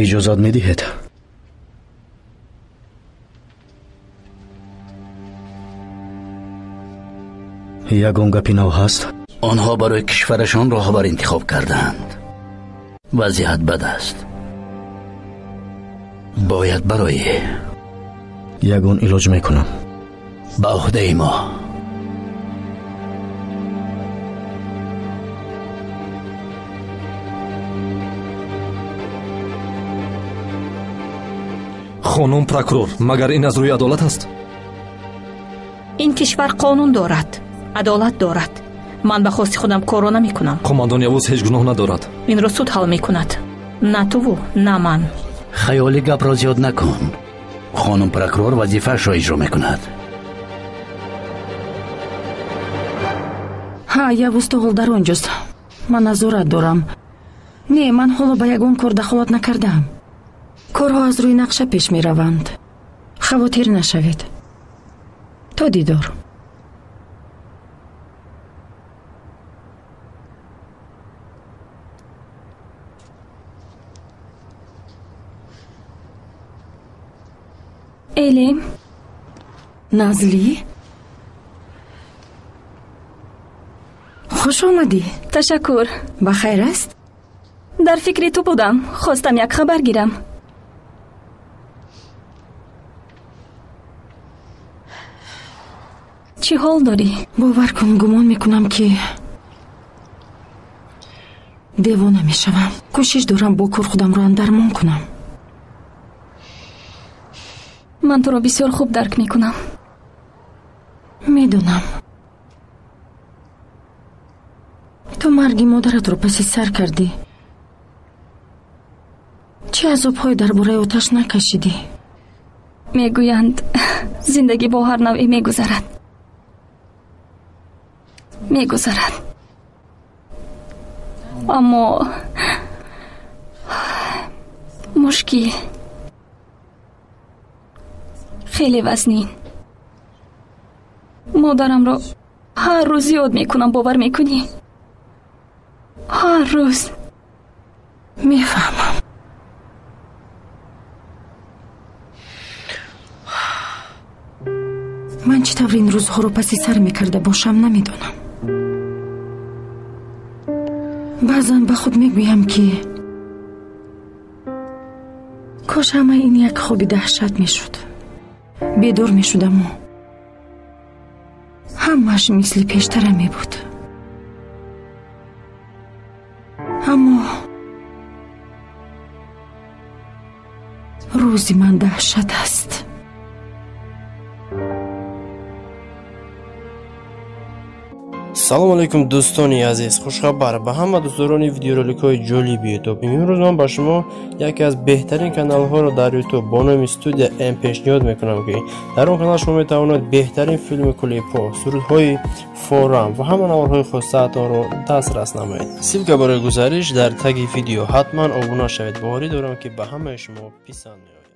Иҷозат медиҳед? Ягон гапи нав ҳаст? Онҳо барои кишварашон роҳбар интихоб кардаанд. Вазъият бад аст. Бояд барои ягон илоҷ мекунам. Ба уҳдаи мо. Хонум прокурор, магар ин аз рӯи адолат аст? Ин кишвар қонун дорад, адолат дорад. Ман ба хости худам корро намекунам. Қомандон Явуз ҳеҷ гуноҳ надорад. Инро суд ҳал мекунад. На туву, на ман. Хаёли гапро зиёд накун. Хонум прокурор вазифаашро иҷро мекунад. Ҳа, Явуз тоғул дар он ҷост. Ман назорат дорам. Не, ман ҳоло ба ягон кор дахолат накардаам. Корҳо аз рӯи нақша пеш мераванд. Хавотир нашавед. То дидор. Элим. Назлӣ? Хуш омадӣ. Ташаккур. Ба хайр аст? Дар фикри ту будам. Хостам як хабар гирам. Чӣ ҳол дорӣ? Бовар кун, гумон мекунам, ки девона мешавам. Кӯшиш дорам бо кор худамро андармон кунам. Ман туро бисёр хуб дарк мекунам. Медонам. Ту марги модаратро паси сар кардӣ. Чӣ азобҳое дар бораи оташ накашидӣ? Мегӯянд, зиндагӣ бо ҳар навъе мегузарад. Мегузарад. Аммо мушкил, хеле вазнин. Модарамро ҳар рӯз ёд мекунам, бовар мекунӣ? Ҳар рӯз. Мефаҳмам. Ман чӣ тавр ин рӯзҳоро паси сар мекарда бошам, намедонам. Баъзан ба худ мегӯям, ки кош ҳамаи ин як хоби даҳшат мешуд. Бедор мешудаму ҳамааш мисли пештара мебуд. Аммо рӯзи ман даҳшат аст. Салом алейкум, дӯстони азиз. Хушхабар ба ҳама дӯстдорони видеороликҳои ҷолиби Ютуб. Имрӯз ман ба шумо яке аз беҳтарин каналҳоро дар Ютуб бо номи Студия М пешниҳод мекунам, ки дар он канал шумо метавонед беҳтарин филми клипҳо, сурудҳои форам ва ҳама наворҳои хостаатонро дастрас намоед. Ссилка барои гузариш дар таги видео. Ҳатман обуна шавед. Боварӣ дорам, ки ба ҳамаи шумо писанд меояд.